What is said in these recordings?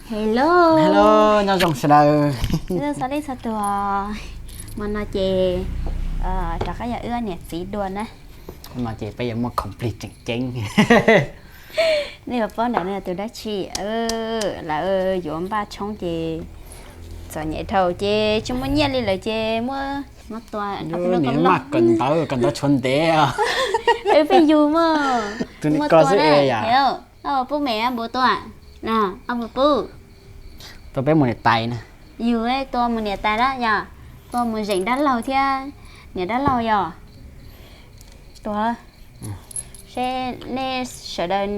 Hello, hello, nyob zoo sawv daws. Xav li txog tuag, hmo no ces rov qab yog wb niam txiv dua na. Hmo no ces peb yuav muaj complete tseem ceeb. Nej yuav paub ntawm no yog tus dab tsi, lawv yuav npaj tshoob ces txom nyem dhau ces tsis muaj nyiaj li lawm ces muab, muab tua. Niam maj kawm ntawv, kawm ntawv tshuav ntev. Peb yug mas, tus niam koj xwb es yam. Pub me npua tua, ob pub. Tua peb mus niam tais na. Yug tua mus niam tais na yog, tua mus zeem dab laug thiab niam dab laug yog. Tua seb nej sawv daws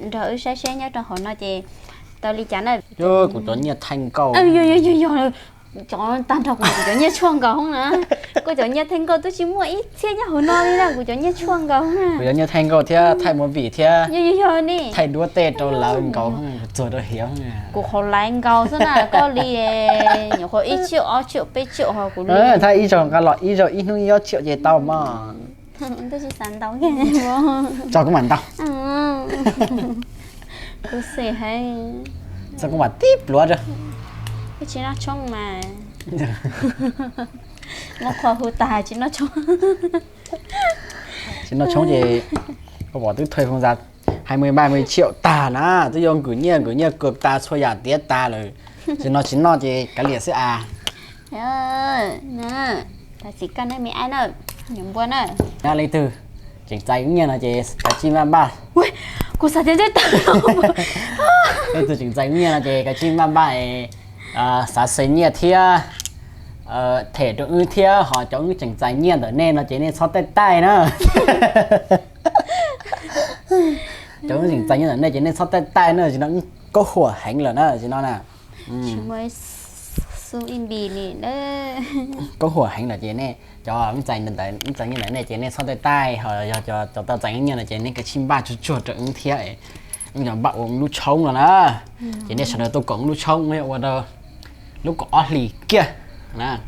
nrog wb saib seb nyob rau hauv no ces tau li cas na. Kuv cov nyiaj thaij nkauj. Yog, cov tag nrho kuv cov nyiaj tshuaj nkaus hoob na. Kuv cov nyiaj thaij nkauj twb tsis muaj ib txhiab nyob hauv no li na, kuv cov nyiaj tshuaj nkaus hoob na. Kuv cov nyiaj thaij nkauj thiab thaij movie thiab, yog, yog, yog ni, thaij duab tej rau lawv nkaus hoob, txuag rau hiav hoob. Kuv qhov laiv nkaus xwb na, koj li nyuam qhuav ib tsiaum ob tsiaum peb tsiaum ho kuv li. Thaij ib zaug nqa los ib zaug ib hnub ib ob tsiaum ces tau mas. Twb tsis xav ntau. Tso kuv mam ntau. Kuv xim heev. Tso kuv mam tib pluav rau. Wb tsis noj tshoob mas. Muab qhua hu tas tsis noj tshoob. Tsis noj tshoob ces koj pom twb thuê phoo zas hai mươi ba mươi triệu tag na, twb yuav nkws nyiaj nkws nyiaj kawg tas txhua yam tiav tas lawm. Tsis no tsis noj ces kav liam xwb as. Thov txim koj nej me aib na, niam npua na. Yog leej twg tseem txais nyiaj no ces kav tsij npaj npaj. Kuv xav tias tej tag. Leej twg tseem txais nyiaj no ces kav tsij npaj npaj es xav xees nyiaj thiab them rau wb thiab ho cov wb tseem txais nyiaj ntawm nej no ces nej txhob taij taij na. Cov wb tseem txais nyiaj ntawm nej ces nej txhob taij taij na, tsis no wb kaub huam heev lawm na, tsis no na. Kaub huam heev lawm ces nej cov wb txais nyiaj ntawm nej ces nej txhob taij taij, ho yog cov tau txais nyiaj no ces nej kav tsij npaj tsuag tsuag rau wb thiab, wb cov npaj ua lub tshoob no na. Ces nej sawv daws tuaj koom lub tshoob, wb yuav ua rau lub kaum ob hlis kiag na.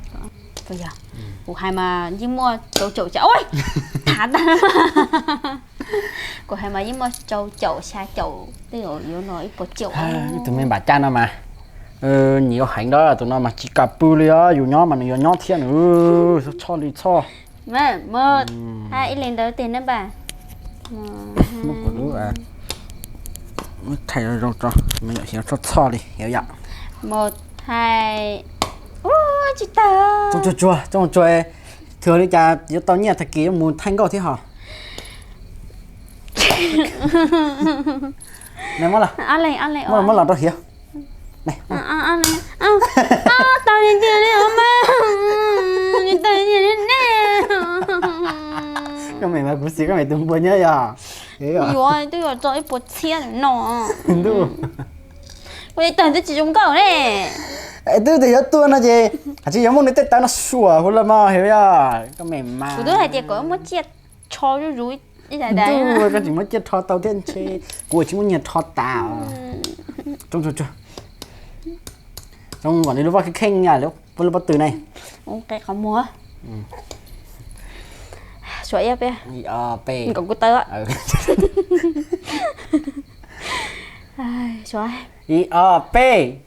Kuv hais mas yeej muaj rau caum xya, thav tag. Kuv hais mas yeej muaj rau caum xya caum tej zaum yuav no ib puas caum. Tus me npam caj no mas nyiam heev ntawd, tus no mas tsis kam pw li os, yus nyob mas nws yuav nyob thiab nws, txhob li txhob. Mus, hais ib leeg ntawd tiag na npam. Muab kuv lub thaij zoo tso, me nyuam xyov txhob txhob li xyov yom. Mus, hais, ua tsis tawg. Tsuag tsuag, tsuag tsuag, thuam li cas yuav tau nyiaj tag kis yuav mus thaij nkauj thiab ho. Muab los rau hiav. Tau tiag tiag li os mas, tau tiag tiag li ne. Koj me mas kuv xav koj me tus npua nyob yog. Yuav twb yuav tso ib puas txhiab no. Ntuj, ua li tag twb tsis zoo nkauj ne. Twb tias yuav tuaj no ces hais tsis yuav muab nws tej tawv no suam hauv los mas hiav yog koj me mas. Kuv twb hais tias kom muab ciaj rho zuj zus. Ntuj, koj tsis muab ciaj rho tau thiab ntshe kuv tsis muaj nyiaj rho tas. Tso, tso kom nws lub vaj kheej kheej lub pob tw ne. Qe qhov muag. Suav ib peb. Kom kuv tawv. Suav. Ib ob peb.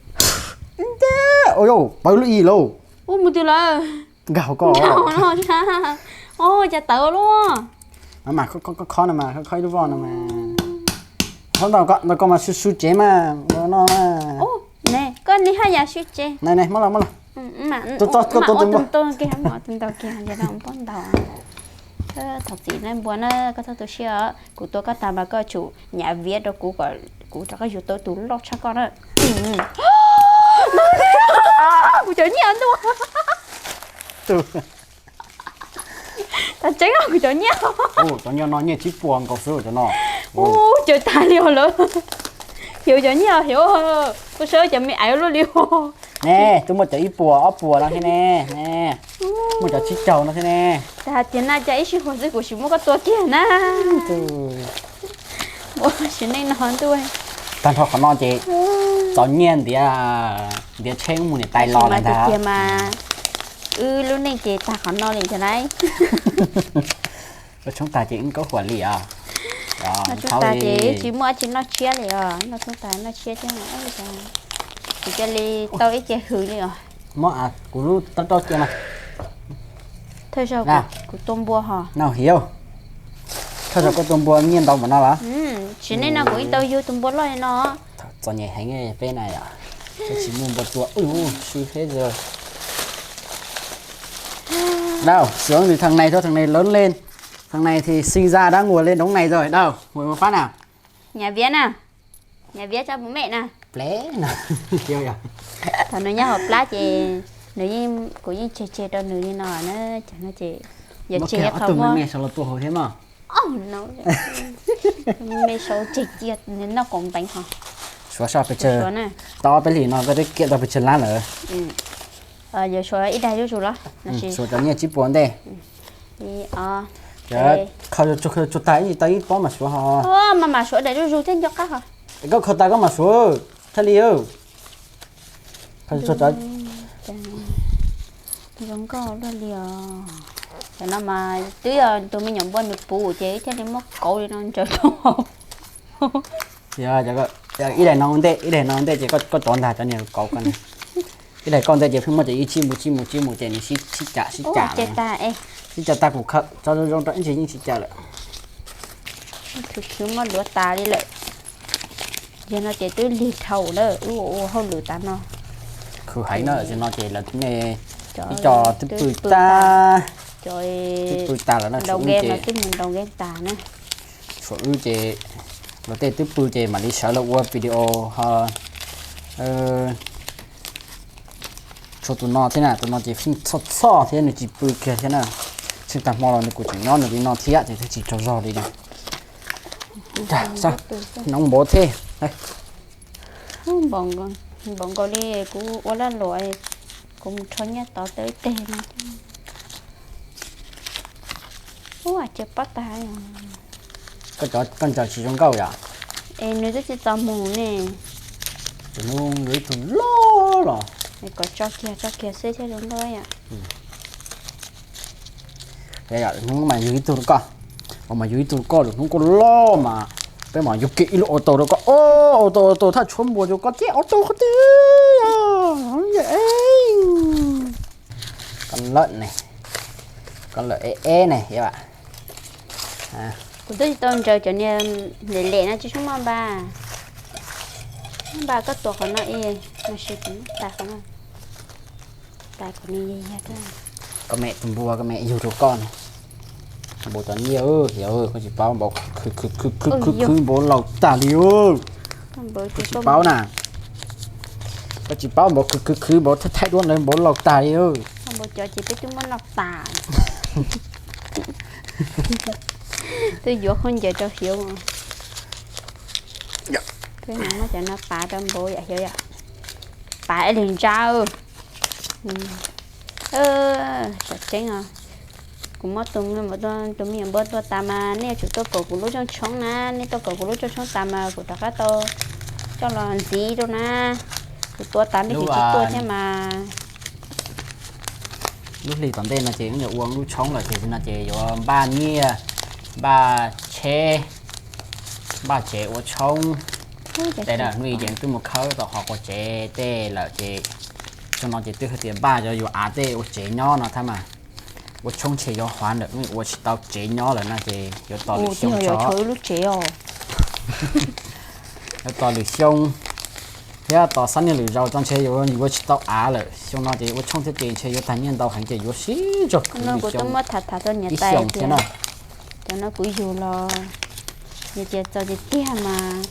Ua yau pawv lub ib lauj. Ua mus twg lawm? Nkag hauv ko. Ua cas tawv luaj. Mas koj khob no mas, koj khob ib lub voj no mas. Khob ntawm koj mas su su tsev mas no. Koj ni haj yam su tsev. Muab los, muab los. Tus ntau kiag, tus ntau kiag, pob ntau. Thov txim nej npua na, koj txhob tu siab os. Kuv tua koj tag mas koj tsum nyav viav rau kuv kom kuv rov qab yug tau tus loj tshaj koj na. Kuv cov nyiaj ntuj. Tseeb kuv cov nyiaj. Cov nyiaj no nyiaj tsib puas nkaus xwb cov no. Ub, cov tag li os lawm. Xyov cov nyiaj xyov, kuv saib cov me aiv luaj li os. Ne, twb muaj cov ib puas ob puas no thiab ne. Muaj cov tsib caug no thiab ne. Tag tiag na, cas ib sij huam xwb kuv sim muab koj tua kiag na. Ua sim neej no ntuj. Tag nrho qhov no ces txom nyiaj ntiav, ntiav tsheb mus niam tais los lawm ntag. Tiag mas wb lub neej ces tag qhov no li ntag lauj. Lub tshoob tag ces wb kaub huam li os. Lub tshoob tag ces tsis muaj dab tsi noj tshiab li os, noj tshoob tag noj tshiab thiab. Kuv cia li tau ib ce hws li os. Muab kuv lub rau cia na. Thawj zaug kuv tua npua hos. No hiv, thawj zaug koj tua npua nyiaj ntau npaum no los? Tsis, nej no kuv yeej tau yug tus npua loj li no. Txom nyem heev peb na yom, peb tsis muaj npua tua, swb thiab. Đâu, xướng thì thằng này thôi, thằng này lớn lên, thằng này thì sinh ra đã ngồi lên đống này rồi. Đâu, ngồi một phát nào. Nhà Viết à? Nhà Viết cho bố mẹ nè. Pleb no. Thaum nws nyob hauv plab ces nws yeej, kuv yeej tseg tseg rau nws li no na, cov no ces yog tseg tus me me sawv los tua hauv thiab mas. Me sawv tseg cia nws noj kaum nteev ho. Suav soj pes tsawg, tau ob peb hlis no koj twb kiam tau pes tsawg lab lawm. Yuav suav ib daig zuj zus los? Suav cov nyiaj tsib puas ntej. Khaws tsuag tag ib tau ib pob mas suav ho. Mas mam suav daim zuj zus thiab nco qab ho. Koj khaws tas koj mam suav, thiaj li. Zoo nkauj luaj li os. Cov no mas twb yog tus me nyuam npua nws puv ces thiaj li muab kauv li no ntsaws rau hauv. Ib daim no ua ntej, ib daim no ua ntej ces koj tov ntag cov niag kauv ko. Ib daim koj ntej ces pheej muab cov ib tsib mus tsib mus tsib mus ces nws sib cam sib cam. Sib cam tag kuv khaws tso zoo zoo rau ib ntsis yeej sib cam lawm. Khwv khwv muab luav tas li lawm. Yog no ces twb lig dhau na, wb ua ua hauj lwm tas no. Khwv heev na, tam sim no ces lawv ib co twb pw tas, twb pw tas lawm na, tshuav wb ces, twb mus ntaus game tas na. Tshuav wb ces luag tej twb pw ces mam li sawv los ua video ho. Tshuav tus no thiab na, tus no ces yeej txhoj txhoj thiab nws tsis pw kiag thiab na. Tsheej tag hmo los nws kuj tseem nyob nws li no thiab ces thiaj tsis tsaug zog li na. Noo npaum thiab. Npaum nkaus li kuv ua laj luam, kuv mus rho nyiaj tod tau ib teg no. Ua cas pob tag. Koj ntsaws tsis zoo nkauj yom? Es nws twb tsis txaus mus ne. Tus hnub yuav ib tug loj los. Kom tso kiag tso kiag xwb thiaj zoo nkauj yom. Hnub mas yug ib tug rau koj, mas yug ib tug rau koj, lwm hnub koj loj mas peb mam yug kiag ib lub auto rau koj. Auto, auto thaj tshuab npua rau koj thiab auto qhov twg. Koj lawm ne, koj lawm eb eb ne. Kuv twb tsis tau ntsaws cov niag lem lem no tsis tshua muaj npaj. Npaj koj tua qhov no ib, no sis kuv tas qhov no. Tas kuv niag yag yag. Koj me tus npua koj me yug rau koj no. Npua cov nyiaj, yog koj tsis paub npua khwv khwv khwv khwv khwv npua laus tag li. Koj tsis paub na, koj tsis paub npua khwv khwv khwv npua thaij thaij duab ntawd npua laus tag li. Npua cov ces peb twb muab noj tas. Twb yuav khaub ncaws rau Hiav. Peb muab cov no pav rau npua yom Hiav yom. Pav ib leeg ntsab. Tam tseeb os, kuv muab tus me nyuam npua tua tas mas nej yuav tsum tuaj koom kuv lub rooj tshoob na, nej tuaj koom kuv lub rooj tshoob tas mas kuv rov qab tau coj los ntxiv rau na. Kuv tua tas nej tsis tuaj thiab mas. Lub hlis tom ntej no ces wb yuav ua lub tshoob lawm ces no ces yuav npaj nyiaj, npaj tsheb, npaj tsev ua tshoob. Tes hnub i ces twb mus khawb tau qhov ua tsev tej lawm ces xyoo no ces twb hais tias npaj yuav av tej ua tsev nyob no thiab mas. Ua tshoob ntshe yuav hav ntawm ua tsis tau tsev nyob lawm no ces yuav tos lwm xyoo tso. Yuav tos lwm xyoo thiab tos xab niag lwm zaus tso ntshe yuav yuav tsis tau av lawm. Xyoo no ces ua tshoob thiab ces ntshe yuav tag nyiaj ntau heev ces yuav sib zog khwv lwm xyoo ib xyoos thiab na. Cov no kuv yug los yog tias txaus tiag tiag mas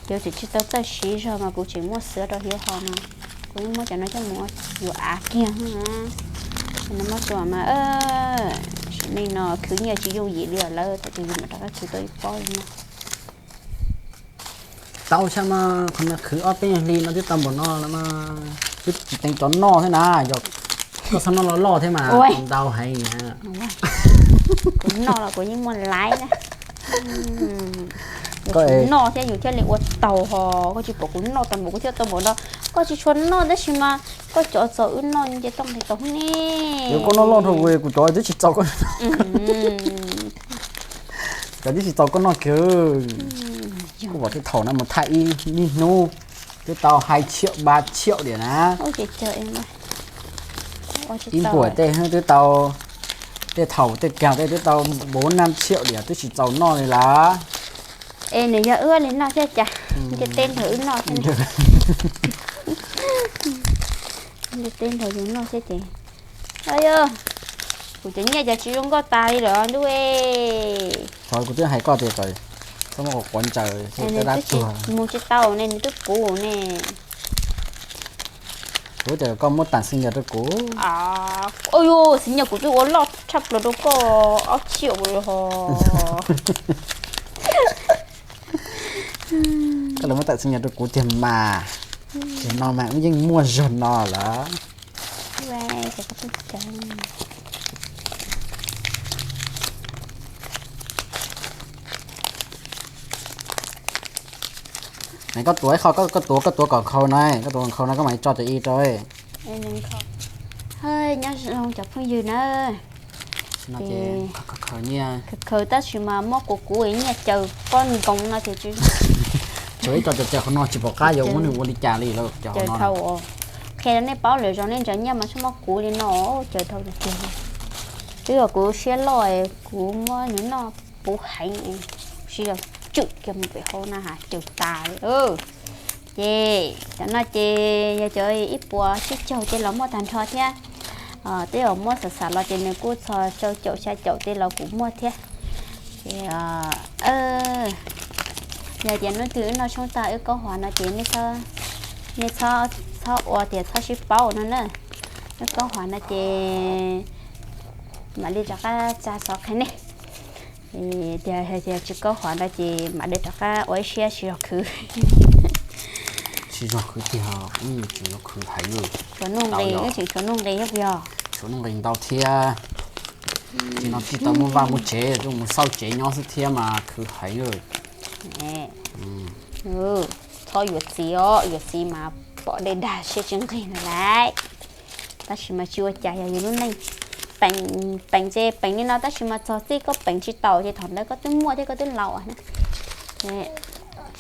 yuav tseem tsis tau txawj siv zog mas kuv tseem muab xiav rau Hiav haus mas kuv yeej muab cov no coj mus yuav av kiag na. Cov no muab tua mas sim neej no khwv nyiaj tsis yooj yim li lawm, thaum twg yus mam rov qab khwv tau ib pob li no. Tau thiab mas qhov no khwv ob peb hlis no twb tau npaum no lawm mas twb tsis teev cov noj thiab na, yog koj txhob noj loj loj thiab mas ntau heev. Kuv noj los kuv yeej muaj laiv na. Koj noj thiab yus thiaj li ua taus ho, koj tsis pom kuv noj tau npaum kuv thiaj tau npaum no. Koj tsis tshua noj tab sis mas koj cov txaus wb noj nce toj nqis tau ne. Yog koj noj loj dhau kuv cov twb tsis txaus koj, cov twb tsis txaus koj noj kiag. Kuv pom tej thaum no mus thaij ib niaj hnub Twb tau hai triệu ba triệu điểm na. Ib npuam tej twb tau, tej thaum tej kag tej twb tau bốn năm triệu điểm twb tsis txaus noj li lawm. Es nws yog wb li noj thiab cas, ntiaj teb nrog wb noj thiab. Ntiaj teb nrog yus noj thiab ces. Yog, kuv cov nyiaj cas tsis zoo nkauj tas li lawm ntuj. Thaum kuv twb hais koj tias txhob muab quav quav ntsaws, mus tsis tau ne, nws twb puv ne. Kuv tias koj muab tag xi nyas rau kuv. Ua yus xi nyas kuv twb ua loj tshaj plaws rau koj ob triệu ho. Koj los muab tag xi nyas rau kuv tiag mas. Zaum no mas wb yeej muaj zog no lawm. Nais koj tuav ib qho, koj tuav, koj tuav kom nkhaus na, koj tuav kom nkhaus na koj mam li tso cov i rau. Nyob zoo cov phooj ywg na. Khaws tab sis mas muab kuv kuv nyiaj caws pob nkoos no ces tsis, tsuas ib co caws caws qhov no tsis pom qab yuav muab nws ua li cas li lawm. Caws dhau. Qhia rau nej paub lawm, zoo nej ntsaws nyiaj mas txhob muab kuv li no, caws dhau tiag tiag. Twb yog kuv siab loj, kuv muab nws noj puv heev, tsis yog tswm kiag mus pem hauv na has caws tas li. Ces cov no ces yog cov ib puas tsib caug tej los muaj tag nrho thiab. Twb yog muab xam xam los ces nws kuj txog rau caum xya caum tej los kuj muaj thiab. Ces yog tias hnub twg wb noj tshoob tag wb kaub huav no ces nej txhob ua tias txhob sib paub no na. Wb kaub huav no ces mam li rov qab tsa xov qhia nej. Tias hais tias tsis kaub huav no ces mam li rov qab ua ib siab sib zog khwv. Sib zog khwv tiag, wb tseem yuav khwv heev li. Tshuav nuj nqis, wb tseem tshuav nuj nqis thiab puas yog? Tshuav nuj nqis ntau thiab. Tsis no tsis tau muaj vaj muaj tsev, tuaj mus xauj tsev nyob xwb thiab mas khwv heev li. Txhob yuav txiv os, yuav txiv mas pom dej dag siab tsis nqig na lauj. Tab sis mas tsis ua cas, yog yus lub neej. Peem, peem ces peem li no tab sis mas txog txij koj peem tsis taus ces thaum ntawd koj twb muaj thiab koj twb laus na.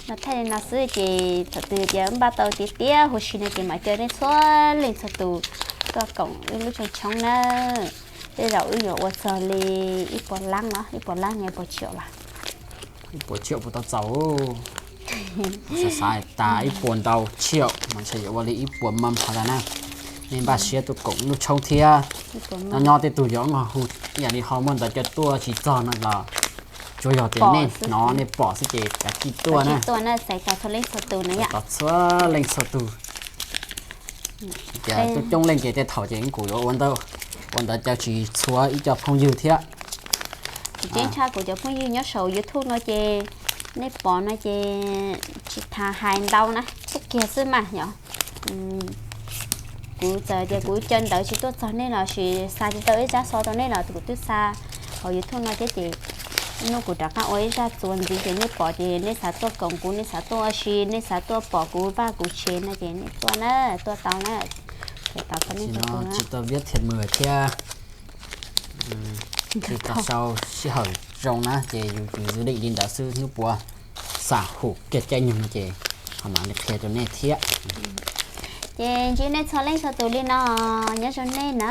No thaij li no xwb ces thaum twg tias npaj tau tiav tiav huv si no ces mam caw nej txhua leej txhua tus tuaj koom wb lub tshoob tshoob na. Tej zaum wb yuav ua txog li ib puas lab no, ib puas lab no ib puas triệu los? Ib puas triệu puas tau txaus? Xav xav tas ib puas ntau triệu mas ntshe yuav ua li ib puas maj hov ntag na. Nej npaj siab tuaj koom lub tshoob thiab. Nyob nyob tej tug yuav hu ib yam li ho muaj ntawv caw tuaj tsis txog no los tsuas yog tias nej hnov nej pom xwb ces kav tsij tuaj na. Txais tos txhua leej txhua tus na yom. Tos txhua leej txhua tus. Tias tuaj coob leej ces tej thaum ces kuv yuav ua ntawv caw tsis txhua ib co phooj ywg thiab. Kuv ceeb tshaj kuv cov phooj ywg nyob saum YouTube no ces nej pom no ces tsis tas hais ntau na, txuj kiag xwb mas yom. Kuv txawm tias kuv caw ntawv tsis tuaj txog nej los sis xa tsis tau ib zaj xov rau nej los kuv twb xa hauv YouTube no thiab ces hnub kuv rov qab ua ib zaj txuas ntxiv ces nej pom ces nej xav tuaj koom kuv, nej xav tuaj ua si, nej xav tuaj pom kuv vaj kuv tsev no ces nej tuaj na, tuaj tau na. Tsis tau viab thiab mus thiab. Tsis tau sau sij hawm zoo na ces yus tus dwb dim li ntawd xwb, hnub puav xam hum kiag caij nyoog no ces ho mam li qhia rau nej thiab. Ces ntsib nej txhua leej txhua tus li no, nyob zoo nej na.